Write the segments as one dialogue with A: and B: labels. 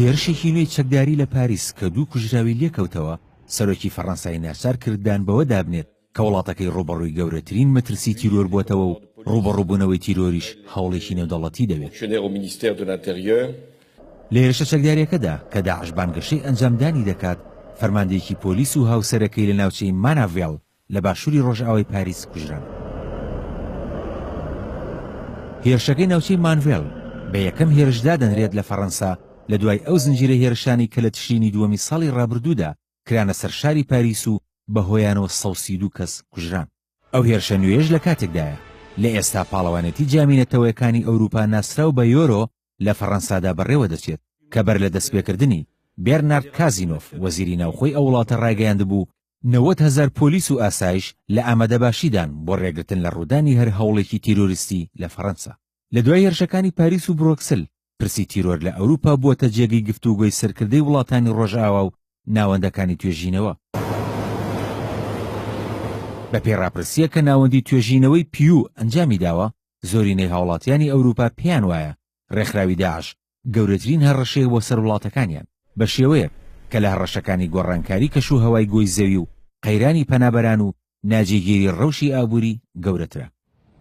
A: هێرشێکی نوێی چەکداری لە پاریس کە دوو کوژراوی لێکەوتەوە، سەرۆکی فەڕەنسای ناچار کرد دان بەوە دابنێت کە وڵاتەکەی ڕووبەڕووی گەورەترین مەترسی تیرۆر بووەتەوە و ڕووبەڕووبوونەوەی تیرۆریش هەوڵێکی نێودەوڵەتی دەوێت. لە هێرشە چەکدارییەکەدا کە داعش بانگەشەی ئەنجامدانی دەکات، فەرماندەیەکی پۆلیس و هاوسەرەکەی لە ناوچەی ماناڤێڵ لە باشووری ڕۆژئاوای پاریس کوژران. هێرشەکەی ناوچەی مانڤێل بە یەکەم هێرش دادەنرێت لە فەڕەنسا لە دوای ئەو زنجیرە هێرشانەی کە لە تشرینی دووەمی ساڵی ڕابردوودا کرانە سەر شاری پاریس و بەهۆیانەوە 132 کەس کوژران. ئەو هێرشە نوێیەش لە کاتێکدایە، لە ئێستا پاڵەوانێتی جامی نەتەوەکانی ئەوروپا ناسراو بە یۆرۆ لە فەڕەنسادا بەڕێوەدەچێت کە بەر لە دەستپێکردنی، بێرنارد کازینۆف وەزیری ناوخۆی ئەو وڵاتە ڕایگەیاندبوو، 90 هەزار پۆلیس و ئاسایش لە ئامادەباشیدان بۆ ڕێگرتن لە ڕوودانی هەر هەوڵێکی تیرۆریستی لە فەڕەنسا. لە دوای هێرشەکانی پاریس و برۆکسل، پرسی تیرۆر لە ئەوروپا بووەتە جێگەی گفتوگۆی سەرکردەی وڵاتانی ڕۆژئاوا و ناوەندەکانی توێژینەوە. بەپێی ڕاپرسییەک کە ناوەندی توێژینەوەی پیو ئەنجامی داوە، زۆرینەی هاوڵاتیانی ئەوروپا پێیان وایە ڕێکخراوی داعش گەورەترین هەڕەشەیە بۆ سەر وڵاتەکانیان، بە شێوەیەک کە لە هەڕەشەکانی گۆڕانکاری کەشوهەوای گۆی زەوی و قەیرانی پەنابەران و ناجێگیری ڕەوشی ئابووری گەورەترە.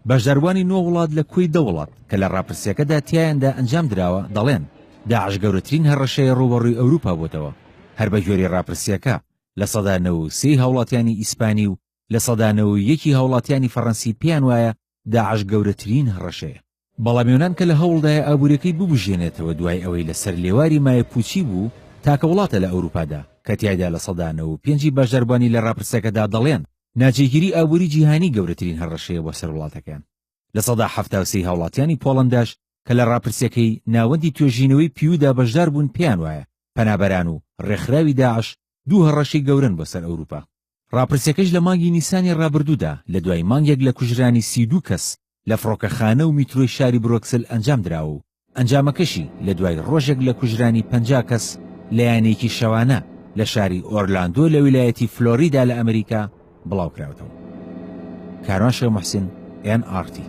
A: بەشداربووانی نۆ وڵات لە کۆی دە وڵات کە لە ڕاپرسییەکەدا تیایاندا ئەنجام دراوە دەڵێن، داعش گەورەترین هەڕەشەیە ڕووبەڕووی ئەوروپا بۆتەوە. هەر بەگوێرەی ڕاپرسییەکە، 93% ی هاوڵاتیانی ئیسپانی و 91% ی هاوڵاتیانی فەڕەنسی پێیان وایە داعش گەورەترین هەڕەشەیە. بەڵام یۆنان کە لە هەوڵدایە ئابووریەکەی ببوژێنێتەوە دوای ئەوەی لەسەر لێواری مایەپووچی بوو، تاکە وڵاتە لە ئەوروپادا کە تیایدا 95% ی بەشداربووانی لە ڕاپرسەکەدا دەڵێن ناجێگیری ئابووری جیهانی گەورەترین هەڕەشەیە بۆ سەر وڵاتەکەیان. 73% ی هاوڵاتیانی پۆڵەنداش کە لە ڕاپرسیەکەی ناوەندی توێژینەوەی پیودا بەشدار بوون پێیان وایە پەنابەران و ڕێکخراوی داعش دوو هەڕەشەی گەورەن بۆ سەر ئەوروپا. ڕاپرسیەکەش لە مانگی نیسانی ڕابردوودا لە دوای مانگێک لە کوژرانی 32 کەس لە فڕۆکەخانە و میترۆی شاری برۆکسل ئەنجام دراوە و ئەنجامەکەشی لە دوای ڕۆژێک لە کوژرانی 50 کەس لە یانەیەکی شەوانە لە شاری ئۆرلاندۆ لە ویلایەتی فلۆریدا لە ئەمریکا بڵاوکراوەتەوە. کاروان شێخ موحسین، ئێن ئاڕ تی.